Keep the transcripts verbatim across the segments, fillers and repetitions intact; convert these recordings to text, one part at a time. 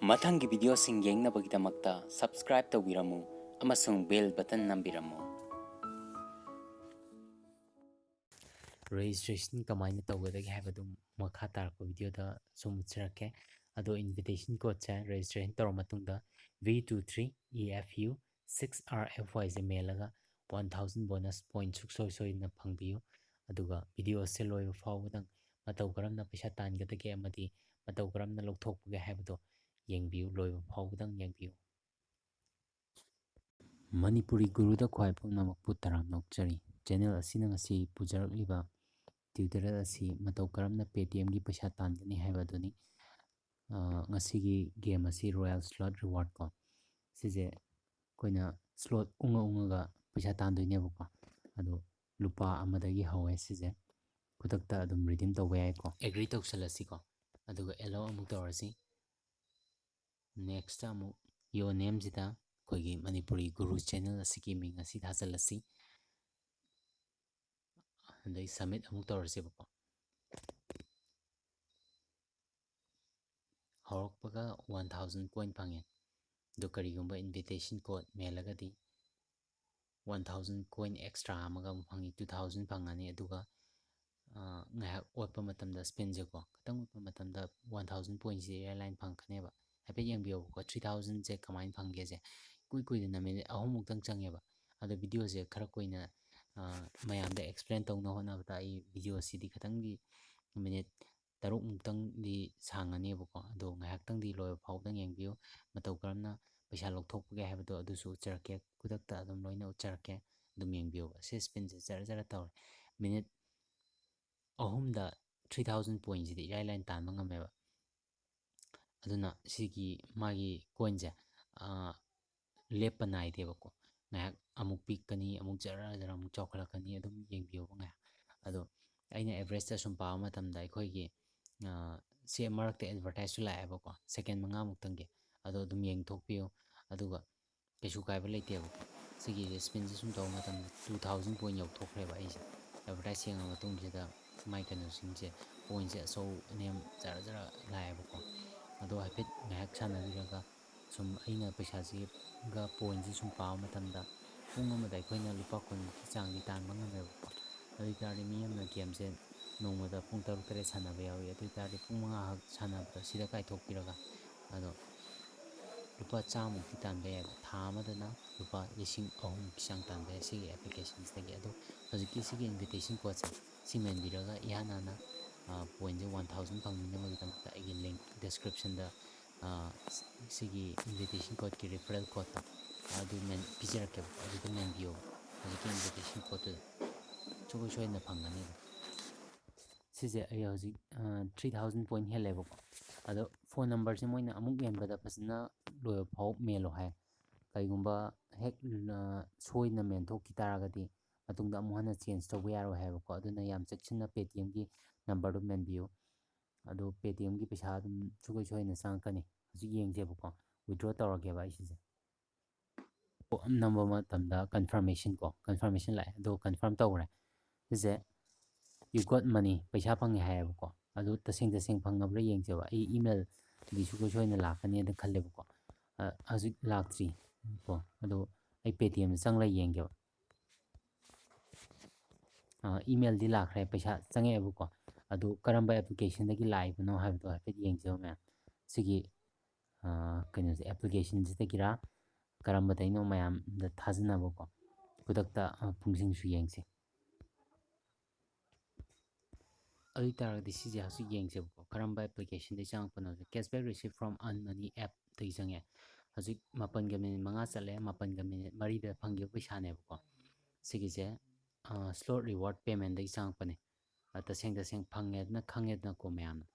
ꯃꯊꯪꯒꯤ videoꯁꯤꯡ ꯌꯦꯡꯅꯕꯒꯤꯗꯃꯛꯇ subscribe ꯇꯧꯕꯤꯔꯝꯃꯨ ꯑꯃꯁꯨꯡ bell button ꯅꯝꯕꯤꯔꯝꯃꯨ꯫ Registration ꯀꯃꯥꯏꯅ ꯇꯧꯒꯗꯒꯦ ꯍꯥꯏꯕꯗꯨ ꯃꯈꯥ ꯇꯥꯔꯛꯄ videoꯗ ꯁꯨꯝ ꯎꯠꯆꯔꯛꯀꯦ꯫ ꯑꯗꯣ invitation codeꯁꯦ registration ꯇꯧꯔ ꯃꯇꯨꯡꯗ V two three E F U six R F Yꯁꯦ ꯃꯦꯜꯂꯒ one thousand bonus point ꯁꯨꯡꯁꯣꯏ ꯁꯣꯏꯗꯅ ꯐꯪꯕꯤꯌꯨ꯫ ꯑꯗꯨꯒ videoꯁꯦ ꯂꯣꯏꯕ ꯐꯥꯎꯕꯗꯪ ꯃꯇꯧ ꯀꯔꯝꯅ ꯄꯩꯁꯥ ꯇꯥꯟꯒꯗꯒꯦ ꯑꯃꯗꯤ ꯃꯇꯧ ꯀꯔꯝꯅ ꯂꯧꯊꯣꯛꯄꯒꯦ ꯍꯥꯏꯕꯗꯣ ꯌꯦꯡꯕꯤꯌꯨ, ꯂꯣꯏꯕ ꯐꯥꯎꯕꯗꯪ ꯌꯦꯡꯕꯤꯌꯨ꯫ ꯃꯅꯤꯄꯨꯔꯤ ꯒꯨꯔꯨꯗ ꯈ꯭ꯋꯥꯏ ꯄꯨꯝꯅꯃꯛꯄꯨ ꯇꯔꯥꯝꯅ ꯑꯣꯛꯆꯔꯤ꯫ Channel ꯑꯁꯤꯅ ꯉꯁꯤ ꯄꯨꯖꯔꯛꯂꯤꯕ tutorial ꯑꯁꯤ ꯃꯇꯧ ꯀꯔꯝꯅ Paytmꯒꯤ ꯄꯩꯁꯥ ꯇꯥꯟꯒꯅꯤ ꯍꯥꯏꯕ ꯑꯗꯨꯅꯤ꯫ ꯑ, ꯉꯁꯤꯒꯤ game ꯑꯁꯤ Royal Slot Reward ꯀꯣ, ꯁꯤꯁꯦ ꯑꯩꯈꯣꯏꯅ slot ꯎꯪꯉ ꯎꯪꯉꯒ ꯄꯩꯁꯥ ꯇꯥꯟꯗꯣꯏꯅꯦꯕꯀꯣ꯫ ꯑꯗꯣ ꯂꯨꯄꯥ ꯑꯃꯗꯒꯤ ꯍꯧꯋꯦ ꯁꯤꯁꯦ꯫ ꯈꯨꯗꯛꯇ ꯑꯗꯨꯝ redeem ꯇꯧꯕ ꯌꯥꯏꯀꯣ꯫ Agree ꯇꯧꯁꯜꯂꯁꯤꯀꯣ꯫ ꯑꯗꯨꯒ allow ꯑꯃꯨꯛ ꯇꯧꯔꯁꯤ꯫ Nextꯇ ꯑꯃꯨꯛ your nameꯁꯤꯗ ꯑꯩꯈꯣꯏꯒꯤ ꯃꯅꯤꯄꯨꯔꯤ ꯒꯨꯔꯨ channel ꯑꯁꯤꯒꯤ ꯃꯤꯡ ꯑꯁꯤ ꯊꯥꯖꯤꯜꯂꯁꯤ꯫ ꯑꯗꯩ submit ꯑꯃꯨꯛ ꯇꯧꯔꯁꯦꯕꯀꯣ꯫ ꯍꯧꯔꯛꯄꯒ one thousand coin ꯐꯪꯉꯦ꯫ ꯑꯗꯣ ꯀꯔꯤꯒꯨꯝꯕ invitation code ꯃꯦꯜꯂꯒꯗꯤ one thousand coin extra ꯑꯃꯒ ꯑꯃꯨꯛ ꯐꯪꯉꯤ, two thousand ꯐꯪꯉꯅꯤ꯫ ꯑꯗꯨꯒ, ꯑ, ꯉꯥꯏꯍꯥꯛ ꯑꯣꯠꯄ ꯃꯇꯝꯗ spinꯁꯦꯀꯣ, ꯈꯤꯇꯪ ꯑꯣꯠꯄ ꯃꯇꯝꯗ one thousand pointꯁꯤ ꯏꯔꯥꯏ ꯂꯥꯏꯅ ꯐꯪꯉꯛꯀꯅꯦꯕ꯫ ꯍꯥꯏꯐꯦꯠ ꯌꯦꯡꯕꯤꯌꯣꯕꯀꯣ, three thousandꯁꯦ ꯀꯃꯥꯏꯅ ꯐꯪꯒꯦꯁꯦ꯫ ꯏꯀꯨꯏ ꯀꯨꯏꯗꯅ minute ꯑꯍꯨꯝꯃꯨꯛꯇꯪ ꯆꯪꯉꯦꯕ꯫ ꯑꯗꯣ videoꯁꯦ ꯈꯔ ꯀꯨꯏꯅ, ꯑ, ꯃꯌꯥꯝꯗ explain ꯇꯧꯅꯕ ꯍꯣꯠꯅꯕꯗ ꯑꯩ videoꯁꯤꯗꯤ ꯈꯤꯇꯪꯗꯤ minute ꯇꯔꯨꯛꯃꯨꯛꯇꯪꯗꯤ ꯁꯥꯡꯉꯅꯦꯕꯀꯣ꯫ ꯑꯗꯣ ꯉꯥꯏꯍꯥꯛꯇꯪꯗꯤ ꯂꯣꯏꯕ ꯐꯥꯎꯕꯗꯪ ꯌꯦꯡꯕꯤꯌꯨ꯫ ꯃꯇꯧ ꯀꯔꯝꯅ ꯄꯩꯁꯥ ꯂꯧꯊꯣꯛꯄꯒꯦ ꯍꯥꯏꯕꯗꯣ ꯑꯗꯨꯁꯨ ꯎꯠꯆꯔꯛꯀꯦ꯫ ꯈꯨꯗꯛꯇ ꯑꯗꯨꯝ ꯂꯣꯏꯅ ꯎꯠꯆꯔꯛꯀꯦ꯫ ꯑꯗꯨꯝ ꯌꯦꯡꯕꯤꯌꯨꯕ꯫ ꯁꯤ spinꯁꯦ ꯖꯔ ꯖꯔ ꯇꯧꯔꯦ꯫ Minute ꯑꯍꯨꯝꯗ three thousand pointꯁꯤꯗꯤ ꯏꯔꯥꯏ ꯂꯥꯏꯅ ꯇꯥꯟꯕ ꯉꯝꯃꯦꯕ꯫ ꯑꯗꯨꯅ ꯁꯤꯒꯤ ꯃꯥꯒꯤ coinꯁꯦ, ꯑ, ꯂꯦꯞꯄ ꯅꯥꯏꯗꯦꯕꯀꯣ꯫ ꯉꯥꯏꯍꯥꯛ ꯑꯃꯨꯛ ꯄꯤꯛꯀꯅꯤ, ꯑꯃꯨꯛ ꯖꯔ ꯖꯔ ꯑꯃꯨꯛ ꯆꯥꯎꯈꯠꯂꯛꯀꯅꯤ, ꯑꯗꯨꯝ ꯌꯦꯡꯕꯤꯌꯣꯕ ꯉꯥꯏꯍꯥꯛ꯫ ꯑꯗꯣ ꯑꯩꯅ averageꯇ ꯁꯨꯝ ꯄꯥꯕ ꯃꯇꯝꯗ ꯑꯩꯈꯣꯏꯒꯤ, ꯑ, ꯁꯤ ꯃꯔꯛꯇ advertiseꯁꯨ ꯂꯥꯛꯑꯦꯕꯀꯣ, second ꯃꯉꯥꯃꯨꯛꯇꯪꯒꯤ꯫ ꯑꯗꯣ ꯑꯗꯨꯝ ꯌꯦꯡꯊꯣꯛꯄꯤꯌꯨ꯫ ꯑꯗꯨꯒ ꯀꯩꯁꯨ ꯀꯥꯏꯕ ꯂꯩꯇꯦꯕ꯫ ꯁꯤꯒꯤ spinꯁꯦ ꯁꯨꯝ ꯇꯧꯕ ꯃꯇꯝꯗ two thousand point ꯌꯧꯊꯣꯛꯈ꯭ꯔꯦꯕ ꯑꯩꯁꯦ꯫ Advertise ꯌꯦꯡꯉ ꯃꯇꯨꯡꯁꯤꯗ ꯃꯥꯏ ꯀꯩꯅꯣꯁꯤꯡꯁꯦ, pointꯁꯦ ꯑꯆꯧ ꯑꯅꯦꯝ ꯖꯔ ꯖꯔ ꯂꯥꯛꯑꯦꯕꯀꯣ꯫ ꯑꯗꯣ ꯍꯥꯏꯐꯦꯠ ꯉꯥꯏꯍꯥꯛ ꯁꯥꯟꯅꯕꯤꯔꯒ ꯁꯨꯝ ꯑꯩꯅ ꯄꯩꯁꯥꯁꯤꯒ ꯄꯣꯏꯟꯁꯤ ꯁꯨꯝ ꯄꯥꯕ ꯃꯇꯝꯗ ꯄꯨꯡ ꯑꯃꯗ ꯑꯩꯈꯣꯏꯅ ꯂꯨꯄꯥ ꯀꯨꯟꯃꯨꯛꯀꯤ ꯆꯥꯡꯗꯤ ꯇꯥꯟꯕ ꯉꯝꯃꯦꯕꯀꯣ꯫ ꯑꯗꯨ ꯑꯣꯏ ꯇꯥꯔꯗꯤ ꯃꯤ ꯑꯃꯅ ꯒꯦꯝꯁꯦ ꯅꯣꯡꯃꯗ ꯄꯨꯡ ꯇꯔꯨꯛ ꯇꯔꯦꯠ ꯁꯥꯟꯅꯕ ꯌꯥꯎꯏ꯫ ꯑꯗꯨ ꯑꯣꯏ ꯇꯥꯔꯗꯤ ꯄꯨꯡ ꯃꯉꯥꯈꯛ ꯁꯥꯟꯅꯕꯗꯣ ꯁꯤꯗ ꯀꯥꯏꯊꯣꯛꯄꯤꯔꯒ ꯑꯗꯣ ꯂꯨꯄꯥ ꯆꯥꯝꯃꯨꯛꯇꯤ ꯇꯥꯟꯕ ꯌꯥꯏꯕ꯫ ꯊꯥ ꯑꯃꯗꯅ ꯂꯨꯄꯥ ꯂꯤꯁꯤꯡ ꯑꯍꯨꯝꯒꯤ ꯆꯥꯡ ꯇꯥꯟꯕ ꯌꯥꯏ ꯁꯤꯒꯤ ꯑꯦꯄ꯭ꯂꯤꯀꯦꯁꯟꯁꯤꯗꯒꯤ꯫ ꯑꯗꯣ ꯍꯧꯖꯤꯛꯀꯤ ꯁꯤꯒꯤ ꯏꯟꯚꯤꯇꯦꯁꯟ ꯀꯣꯠꯁꯦ ꯁꯤ ꯃꯦꯟꯕꯤꯔꯒ ꯏꯍꯥꯟ ꯍꯥꯟꯅ ꯄꯣꯏꯟꯁꯦ ꯋꯥꯟ ꯊꯥꯎꯖꯟ ꯐꯪꯅꯅꯕꯒꯤꯗꯃꯛꯇ ꯑꯩꯒꯤ ꯂꯤꯡ ꯗꯤꯁꯀ꯭ꯔꯤꯞꯁꯟꯗ ꯁꯤꯒꯤ ꯏꯟꯚꯤꯇꯦꯁꯟ ꯀꯣꯠꯀꯤ ꯔꯤꯐꯔꯦꯜ ꯀꯣꯠꯇꯣ ꯑꯗꯨ ꯃꯦꯟ ꯄꯤꯖꯔꯛꯀꯦꯕ꯫ ꯑꯗꯨꯗ ꯃꯦꯟꯕꯤꯌꯣꯕ, ꯍꯧꯖꯤꯛꯀꯤ ꯏꯟꯚꯤꯇꯦꯁꯟ ꯀꯣꯠꯇꯨꯗ ꯁꯨꯡꯁꯣꯏ ꯁꯣꯏꯗꯅ ꯐꯪꯒꯅꯤ꯫ ꯁꯤꯁꯦ ꯑꯩ ꯍꯧꯖꯤꯛ ꯊ꯭ꯔꯤ ꯊꯥꯎꯖꯟ ꯄꯣꯏꯟ ꯍꯦꯜꯂꯦꯕꯀꯣ꯫ ꯑꯗꯣ ꯐꯣꯟ ꯅꯝꯕꯔꯁꯦ ꯃꯣꯏꯅ ꯑꯃꯨꯛ ꯃꯦꯟꯕꯗ ꯐꯖꯅ ꯂꯣꯏꯕ ꯐꯥꯎ ꯃꯦꯜꯂꯣ ꯍꯥꯏ꯫ ꯀꯩꯒꯨꯝꯕ ꯍꯦꯛ ꯁꯣꯏꯅ ꯃꯦꯟꯊꯣꯛꯈꯤ ꯇꯥꯔꯒꯗꯤ ꯃꯇꯨꯡꯗ ꯑꯃꯨꯛ ꯍꯟꯅ ꯆꯦꯟꯖ ꯇꯧꯕ ꯌꯥꯔꯣꯏ ꯍꯥꯏꯕꯀꯣ꯫ ꯑꯗꯨꯅ ꯌꯥꯝ ꯆꯦꯛꯁꯤꯟꯅ ꯄꯦ ꯇꯤ ꯑꯦꯝꯒꯤ ꯅꯝꯕꯔꯗꯨ ꯃꯦꯟꯕꯤꯌꯨ꯫ ꯑꯗꯣ ꯄꯦ ꯇꯤ ꯑꯦꯝꯒꯤ ꯄꯩꯁꯥ ꯑꯗꯨꯝ ꯁꯨꯡꯁꯣꯏ ꯁꯣꯏꯗꯅ ꯆꯪꯉꯛꯀꯅꯤ꯫ ꯍꯧꯖꯤꯛ ꯌꯦꯡꯁꯦꯕꯀꯣ, ꯋꯤꯗ꯭ꯔꯣ ꯇꯧꯔꯒꯦꯕ ꯑꯩ ꯁꯤꯁꯦ꯫ ꯅꯝꯕ ꯃꯇꯝꯗ ꯀꯟꯐꯥꯔꯃꯦꯁꯟ ꯀꯣ, ꯀꯟꯐꯥꯔꯃꯦꯁꯟ ꯂꯥꯛꯑꯦ꯫ ꯑꯗꯣ ꯀꯟꯐꯥꯔꯝ ꯇꯧꯈ꯭ꯔꯦ꯫ ꯁꯤꯁꯦ "You got money", ꯄꯩꯁꯥ ꯐꯪꯉꯦ ꯍꯥꯏꯌꯦꯕꯀꯣ꯫ ꯑꯗꯨ ꯇꯁꯦꯡ ꯇꯁꯦꯡ ꯐꯪꯉꯕ꯭ꯔꯥ ꯌꯦꯡꯁꯦꯕ꯫ ꯑꯩ ꯏꯃꯦꯜꯗꯤ ꯁꯨꯡꯁꯣꯏ ꯁꯣꯏꯗꯅ ꯂꯥꯛꯀꯅꯤ ꯑꯗꯨꯝ ꯈꯜꯂꯦꯕꯀꯣ꯫ ꯑ, ꯍꯧꯖꯤꯛ ꯂꯥꯛꯇ꯭ꯔꯤ ꯀꯣ꯫ ꯑꯗꯣ ꯑꯩ ꯄꯦ ꯇꯤ ꯑꯦꯝꯗ ꯆꯪꯂꯒ ꯌꯦꯡꯒꯦꯕ꯫ ꯑ, ꯏꯃꯦꯜꯗꯤ ꯂꯥꯛꯈ꯭ꯔꯦ, ꯄꯩꯁꯥ ꯆꯪꯉꯛꯑꯦꯕꯀꯣ꯫ ꯑꯗꯨ ꯀꯔꯝꯕ ꯑꯦꯄ꯭ꯂꯤꯀꯦꯁꯟꯗꯒꯤ ꯂꯥꯛꯏꯕꯅꯣ ꯍꯥꯏꯕꯗꯣ ꯍꯥꯏꯐꯦꯠ ꯌꯦꯡꯁꯦꯕ ꯃꯌꯥꯝ꯫ ꯁꯤꯒꯤ, ꯑ, ꯀꯩꯅꯣꯁꯦ, ꯑꯦꯄ꯭ꯂꯤꯀꯦꯁꯟꯁꯤꯗꯒꯤꯔ ꯀꯔꯝꯕꯗꯩꯅꯣ ꯃꯌꯥꯝꯗ ꯊꯥꯖꯅꯕꯀꯣ꯫ ꯈꯨꯗꯛꯇ, ꯑ, ꯄꯨꯡꯁꯤꯡꯁꯨ ꯌꯦꯡꯁꯤ꯫ ꯑꯗꯨ ꯑꯣꯏ ꯇꯥꯔꯒꯗꯤ ꯁꯤꯁꯦ ꯍꯧꯖꯤꯛ ꯌꯦꯡꯁꯦꯕꯀꯣ, ꯀꯔꯝꯕ ꯑꯦꯄ꯭ꯂꯤꯀꯦꯁꯟꯗꯒꯤ ꯆꯪꯉꯛꯄꯅꯣ꯫ "Cashback received from Earn Money" ꯑꯦꯞꯇꯒꯤ ꯆꯪꯉꯦ꯫ ꯍꯧꯖꯤꯛ ꯃꯥꯄꯟꯒ ꯃꯤꯅꯤꯠ ꯃꯉꯥ ꯆꯠꯂꯦ, ꯃꯥꯄꯟꯒ ꯃꯤꯅꯤꯠ ꯃꯔꯤꯗ ꯐꯪꯈꯤꯕ ꯄꯩꯁꯥꯅꯦꯕꯀꯣ꯫ ꯁꯤꯒꯤꯁꯦ, ꯑ, ꯁ꯭ꯂꯣꯠ ꯔꯤꯋꯥꯔꯗ ꯄꯦꯃꯦꯟꯗꯒꯤ ꯆꯪꯉꯛꯄꯅꯦ꯫ ꯑ, ꯇꯁꯦꯡ ꯇꯁꯦꯡ ꯐꯪꯉꯦꯗꯅ ꯈꯪꯉꯦꯗꯅꯀꯣ ꯃꯌꯥꯝꯅ꯫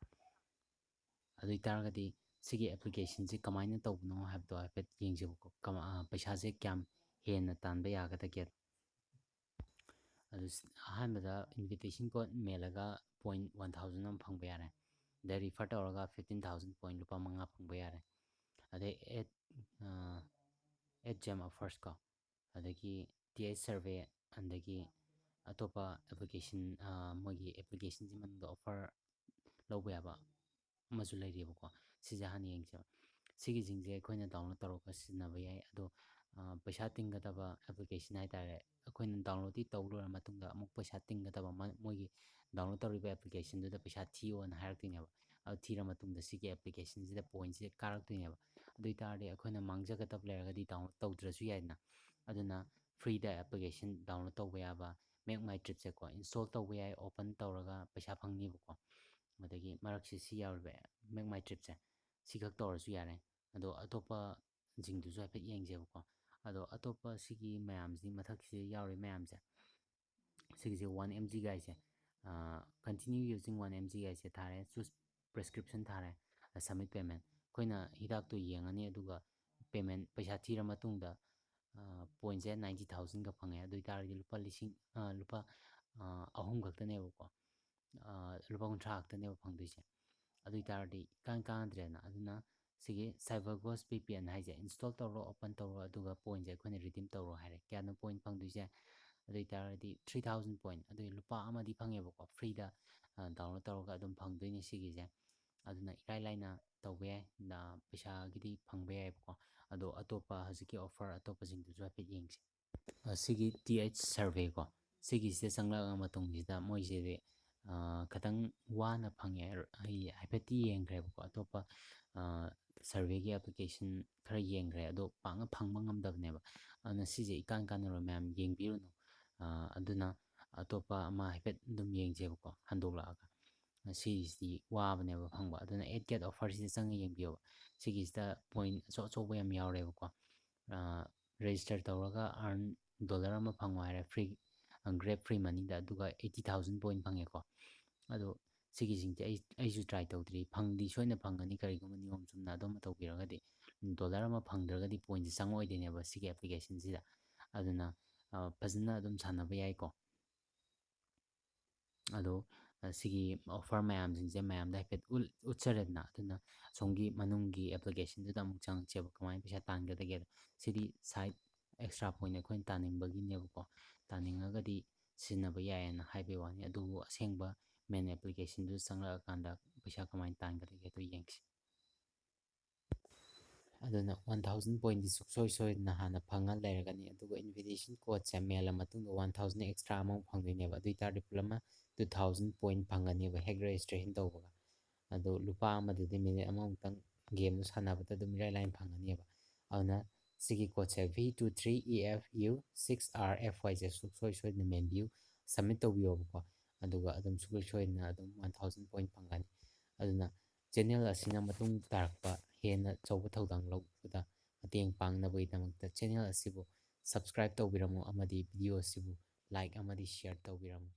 ꯑꯗꯨ ꯑꯣꯏ ꯇꯥꯔꯒꯗꯤ ꯁꯤꯒꯤ ꯑꯦꯄ꯭ꯂꯤꯀꯦꯁꯟꯁꯤ ꯀꯃꯥꯏꯅ ꯇꯧꯕꯅꯣ ꯍꯥꯏꯕꯗꯣ ꯍꯥꯏꯐꯦꯠ ꯌꯦꯡꯁꯦꯕꯀꯣ꯫ ꯀꯃ-, ꯑ, ꯄꯩꯁꯥꯁꯦ ꯀꯌꯥꯝ ꯍꯦꯟꯅ ꯇꯥꯟꯕ ꯌꯥꯒꯗꯒꯦ꯫ ꯑꯗꯨ ꯁ-, ꯑꯍꯥꯟꯕꯗ ꯏꯟꯚꯤꯇꯦꯁꯟ ꯀꯣꯗ ꯃꯦꯜꯂꯒ ꯄꯣꯏꯟ ꯋꯥꯟ ꯊꯥꯎꯖꯟ ꯑꯃ ꯐꯪꯕ ꯌꯥꯔꯦ꯫ ꯑꯗꯩ ꯔꯤꯐꯔ ꯇꯧꯔꯒ ꯐꯤꯐꯇꯤꯟ ꯊꯥꯎꯖꯟ ꯄꯣꯏꯟ ꯂꯨꯄꯥ ꯃꯉꯥ ꯐꯪꯕ ꯌꯥꯔꯦ꯫ ꯑꯗꯩ ꯑꯦꯠ, ꯑ, ꯑꯦꯠ ꯖꯦꯝ ꯑꯣꯐꯔꯁ ꯀꯣ, ꯑꯗꯒꯤ ꯇꯤ ꯑꯩꯆ ꯁꯔꯚꯦ, ꯑꯗꯒꯤ ꯑꯇꯣꯞꯄ ꯑꯦꯄ꯭ꯂꯤꯀꯦꯁꯟ, ꯑ, ꯃꯣꯏꯒꯤ ꯑꯦꯄ꯭ꯂꯤꯀꯦꯁꯟꯁꯤ ꯃꯅꯨꯡꯗ ꯑꯣꯐꯔ ꯂꯧꯕ ꯌꯥꯕ ꯑꯃꯁꯨ ꯂꯩꯔꯤꯕꯀꯣ꯫ ꯁꯤꯁꯦ ꯍꯥꯟꯅ ꯌꯦꯡꯁꯦꯕ꯫ ꯁꯤꯒꯤꯁꯤꯡꯁꯦ ꯑꯩꯈꯣꯏꯅ download ꯇꯧꯔꯒ ꯁꯤꯖꯤꯟꯅꯕ ꯌꯥꯏ꯫ ꯑꯗꯣ ꯄꯩꯁꯥ ꯇꯤꯡꯒꯗꯕ application ꯍꯥꯏꯇꯥꯔꯦ, ꯑꯩꯈꯣꯏꯅ downloadꯇꯤ ꯇꯧ ꯂꯣꯏꯔ ꯃꯇꯨꯡꯗ ꯑꯃꯨꯛ ꯄꯩꯁꯥ ꯇꯤꯡꯒꯗꯕ ꯃꯣꯏꯒꯤ download ꯇꯧꯔꯤꯕ applicationꯗꯨꯗ ꯄꯩꯁꯥ ꯊꯤꯌꯣꯅ ꯍꯥꯏꯔꯛꯇꯣꯏꯅꯦꯕ꯫ ꯑꯗꯨ ꯊꯤꯔ ꯃꯇꯨꯡꯗ ꯁꯤꯒꯤ applicationꯁꯤꯗ pointꯁꯦ ꯀꯥꯔꯛꯇꯣꯏꯅꯦꯕ꯫ ꯑꯗꯨ ꯑꯣꯏꯇꯥꯔꯗꯤ ꯑꯩꯈꯣꯏꯅ ꯃꯥꯡꯖꯒꯗꯕ ꯂꯩꯔꯒꯗꯤ download ꯇꯧꯗ꯭ꯔꯁꯨ ꯌꯥꯏꯗꯅ꯫ ꯑꯗꯨꯅ freeꯗ application download ꯇꯧꯕ ꯌꯥꯕ Make My Tripꯁꯦꯀꯣ, install ꯇꯧꯕ ꯌꯥꯏ, open ꯇꯧꯔꯒ ꯄꯩꯁꯥ ꯐꯪꯅꯤꯕꯀꯣ꯫ ꯑꯗꯒꯤ ꯃꯔꯛꯁꯤ ꯁꯤ ꯌꯥꯎꯔꯤꯕ Make My Tripꯁꯦ, ꯁꯤꯈꯛ ꯇꯧꯔꯁꯨ ꯌꯥꯔꯦ꯫ ꯑꯗꯣ ꯑꯇꯣꯞꯄꯁꯤꯡꯗꯨꯁꯨ ꯍꯥꯏꯐꯦꯠ ꯌꯦꯡꯁꯦꯕꯀꯣ꯫ ꯑꯗꯣ ꯑꯇꯣꯞꯄ ꯁꯤꯒꯤ ꯃꯌꯥꯝꯁꯤ, ꯃꯊꯛꯁꯤꯗ ꯌꯥꯎꯔꯤ ꯃꯌꯥꯝꯁꯦ, ꯁꯤꯒꯤꯁꯦ one MG ꯒꯥꯏꯁꯦ, continue using one MG ꯒꯥꯏꯁꯦ ꯊꯥꯔꯦ, choose prescription ꯊꯥꯔꯦ, submit payment꯫ ꯑꯩꯈꯣꯏꯅ ꯍꯤꯗꯥꯛꯇꯣ ꯌꯦꯡꯉꯅꯤ, ꯑꯗꯨꯒ payment, ꯄꯩꯁꯥ ꯊꯤꯔ ꯃꯇꯨꯡꯗ pointꯁꯦ ninety thousandꯒ ꯐꯪꯉꯦ꯫ ꯑꯗꯨ ꯑꯣꯏꯇꯥꯔꯗꯤ ꯂꯨꯄꯥ ꯂꯤꯁꯤꯡ, ꯂꯨꯄꯥ ꯑꯍꯨꯝ ꯈꯛꯇꯅꯦꯕꯀꯣ, ꯂꯨꯄꯥ ꯀꯨꯟꯊ꯭ꯔꯥ ꯈꯛꯇꯅꯦꯕ ꯐꯪꯗꯣꯏꯁꯦ꯫ ꯑꯗꯨ ꯑꯣꯏꯇꯥꯔꯗꯤ ꯏꯀꯥꯟ ꯀꯥꯟꯅꯗ꯭ꯔꯦꯅ꯫ ꯑꯗꯨꯅ ꯁꯤꯒꯤ CyberGhost VPN ꯍꯥꯏꯁꯦ install ꯇꯧꯔꯣ, open ꯇꯧꯔꯣ, ꯑꯗꯨꯒ pointꯁꯦ ꯑꯩꯈꯣꯏꯅ redeem ꯇꯧꯔꯣ ꯍꯥꯏꯔꯦ꯫ ꯀꯌꯥꯅꯣ point ꯐꯪꯗꯣꯏꯁꯦ? ꯑꯗꯨ ꯑꯣꯏꯇꯥꯔꯗꯤ three thousand point, ꯑꯗꯨ ꯂꯨꯄꯥ ꯑꯃꯗꯤ ꯐꯪꯉꯦꯕꯀꯣ, freeꯗ download ꯇꯧꯔꯒ ꯑꯗꯨꯝ ꯐꯪꯗꯣꯏꯅꯦ ꯁꯤꯒꯤꯁꯦ꯫ ꯑꯗꯨꯅ ꯏꯔꯥꯏ ꯂꯥꯏꯅ ꯇꯧꯕ ꯌꯥꯏ, ꯄꯩꯁꯥꯒꯤꯗꯤ ꯐꯪꯕ ꯌꯥꯏꯕꯀꯣ꯫ ꯑꯗꯣ ꯑꯇꯣꯞꯄ ꯍꯧꯖꯤꯛꯀꯤ offer ꯑꯇꯣꯞꯄꯁꯤꯡꯗꯨꯁꯨ ꯍꯥꯏꯐꯦꯠ ꯌꯦꯡꯁꯤ꯫ ꯁꯤꯒꯤ TH Survey ꯀꯣ, ꯁꯤꯒꯤꯁꯤꯗ ꯆꯪꯂꯛꯑ ꯃꯇꯨꯡꯁꯤꯗ ꯃꯣꯏꯁꯤꯗꯤ ꯈꯤꯇꯪ ꯋꯥꯅ ꯐꯪꯉꯦ꯫ ꯑꯩ ꯍꯥꯏꯐꯦꯠꯇꯤ ꯌꯦꯡꯈ꯭ꯔꯦꯕꯀꯣ, ꯑꯇꯣꯞꯄ surveyꯒꯤ application ꯈꯔ ꯌꯦꯡꯈ꯭ꯔꯦ, ꯑꯗꯣ ꯄꯥꯛꯅ ꯐꯪꯕ ꯉꯝꯗꯕꯅꯦꯕ꯫ ꯑꯗꯨꯅ ꯁꯤꯁꯦ ꯏꯀꯥꯟ ꯀꯥꯟꯅꯔꯣꯏ, ꯃꯌꯥꯝ ꯌꯦꯡꯕꯤꯔꯨꯅꯨ꯫ ꯑꯗꯨꯅ ꯑꯇꯣꯞꯄ ꯑꯃ ꯍꯥꯏꯐꯦꯠ ꯑꯗꯨꯝ ꯌꯦꯡꯁꯦꯕꯀꯣ, ꯍꯟꯗꯣꯛꯂꯛꯑꯒ꯫ ꯁꯤꯁꯤꯗꯤ ꯋꯥꯕꯅꯦꯕ ꯐꯪꯕ꯫ ꯑꯗꯨꯅ Add Get Offerꯁꯤꯗ ꯆꯪꯉ ꯌꯦꯡꯕꯤꯌꯣꯕ꯫ ꯁꯤꯒꯤꯁꯤꯗ point ꯑꯆꯧ ꯑꯆꯧꯕ ꯌꯥꯝ ꯌꯥꯎꯔꯦꯕꯀꯣ꯫ Register ꯇꯧꯔꯒ earn dollar ꯑꯃ ꯐꯪꯉꯣ ꯍꯥꯏꯔꯦ, free, Grab free moneyꯗ, ꯑꯗꯨꯒ eighty thousand point ꯐꯪꯉꯦꯀꯣ꯫ ꯑꯗꯣ ꯁꯤꯒꯤꯁꯤꯡꯁꯦ ꯑꯩ, ꯑꯩꯁꯨ try ꯇꯧꯗ꯭ꯔꯤ, ꯐꯪꯗꯤ ꯁꯣꯏꯅ ꯐꯪꯒꯅꯤ ꯀꯔꯤꯒꯨꯝꯕ ꯅꯤꯌꯣꯝ ꯆꯨꯝꯅ ꯑꯗꯨꯝ ꯇꯧꯕꯤꯔꯒꯗꯤ꯫ Dollar ꯑꯃ ꯐꯪꯗ꯭ꯔꯒꯗꯤ pointꯁꯦ ꯆꯪꯉꯛꯑꯣꯏꯗꯣꯏꯅꯦꯕ ꯁꯤꯒꯤ applicationꯁꯤꯗ꯫ ꯑꯗꯨꯅ ꯐꯖꯅ ꯑꯗꯨꯝ ꯁꯥꯟꯅꯕ ꯌꯥꯏꯀꯣ꯫ ꯑꯗꯣ ꯁꯤꯒꯤ offer ꯃꯌꯥꯝꯁꯤꯡꯁꯦ ꯃꯌꯥꯝꯗ ꯍꯥꯏꯐꯦꯠ ꯎꯠꯆꯔꯦꯗꯅ꯫ ꯑꯗꯨꯅ ꯁꯣꯝꯒꯤ ꯃꯅꯨꯡꯒꯤ applicationꯗꯨꯗ ꯑꯃꯨꯛ ꯆꯪꯉꯛꯁꯦꯕ, ꯀꯃꯥꯏꯅ ꯄꯩꯁꯥ ꯇꯥꯟꯒꯗꯒꯦꯗꯣ꯫ ꯁꯤꯗꯤ side extra point ꯑꯩꯈꯣꯏꯅ ꯇꯥꯅꯤꯡꯕꯒꯤꯅꯦꯕꯀꯣ꯫ ꯇꯥꯅꯤꯡꯉꯒꯗꯤ ꯁꯤꯖꯤꯟꯅꯕ ꯌꯥꯏꯌꯦꯅ ꯍꯥꯏꯕꯒꯤ ꯋꯥꯅꯤ, ꯑꯗꯨꯕꯨ ꯑꯁꯦꯡꯕ main applicationꯗꯨ ꯆꯪꯂꯛꯑꯀꯥꯟꯗ ꯄꯩꯁꯥ ꯀꯃꯥꯏꯅ ꯇꯥꯟꯒꯗꯒꯦꯗꯣ ꯌꯦꯡꯁꯤ꯫ ꯑꯗꯨꯅ one thousand pointꯗꯤ ꯁꯨꯡꯁꯣꯏ ꯁꯣꯏꯗꯅ ꯍꯥꯟꯅ ꯐꯪꯉ ꯂꯩꯔꯒꯅꯤ꯫ ꯑꯗꯨꯒ invitation codeꯁꯦ ꯃꯦꯜꯂ ꯃꯇꯨꯡꯗ one thousand extra ꯑꯃꯨꯛ ꯐꯪꯗꯣꯏꯅꯦꯕ꯫ ꯑꯗꯨ ꯑꯣꯏꯇꯥꯔꯗꯤ ꯄꯨꯂꯞꯅ two thousand point ꯐꯪꯒꯅꯦꯕ ꯍꯦꯛ registration ꯇꯧꯕꯒ꯫ ꯑꯗꯣ ꯂꯨꯄꯥ ꯑꯃꯗꯨꯗꯤ ꯃꯤꯅꯤꯠ ꯑꯃꯃꯨꯛꯇꯪ gameꯗꯣ ꯁꯥꯟꯅꯕꯗ ꯑꯗꯨꯝ ꯏꯔꯥꯏ ꯂꯥꯏꯅ ꯐꯪꯒꯅꯦꯕ꯫ ꯑꯗꯨꯅ ꯁꯤꯒꯤ codeꯁꯦ V two three E F U six R F Y ꯁꯦ ꯁꯨꯡꯁꯣꯏ ꯁꯣꯏꯗꯅ ꯃꯦꯟꯕꯤꯌꯨ, submit ꯇꯧꯕꯤꯌꯣꯕꯀꯣ꯫ ꯑꯗꯨꯒ ꯑꯗꯨꯝ ꯁꯨꯡꯁꯣꯏ ꯁꯣꯏꯗꯅ ꯑꯗꯨꯝ one thousand point ꯐꯪꯒꯅꯤ꯫ ꯑꯗꯨꯅ channel ꯑꯁꯤꯅ ꯃꯇꯨꯡ ꯇꯥꯔꯛꯄ ꯍꯦꯟꯅ ꯑꯆꯧꯕ ꯊꯧꯗꯥꯡ ꯂꯧꯕꯗ ꯃꯇꯦꯡ ꯄꯥꯡꯅꯕꯒꯤꯗꯃꯛꯇ channel ꯑꯁꯤꯕꯨ subscribe ꯇꯧꯕꯤꯔꯝꯃꯨ ꯑꯃꯗꯤ video ꯑꯁꯤꯕꯨ like ꯑꯃꯗꯤ share ꯇꯧꯕꯤꯔꯝꯃꯨ꯫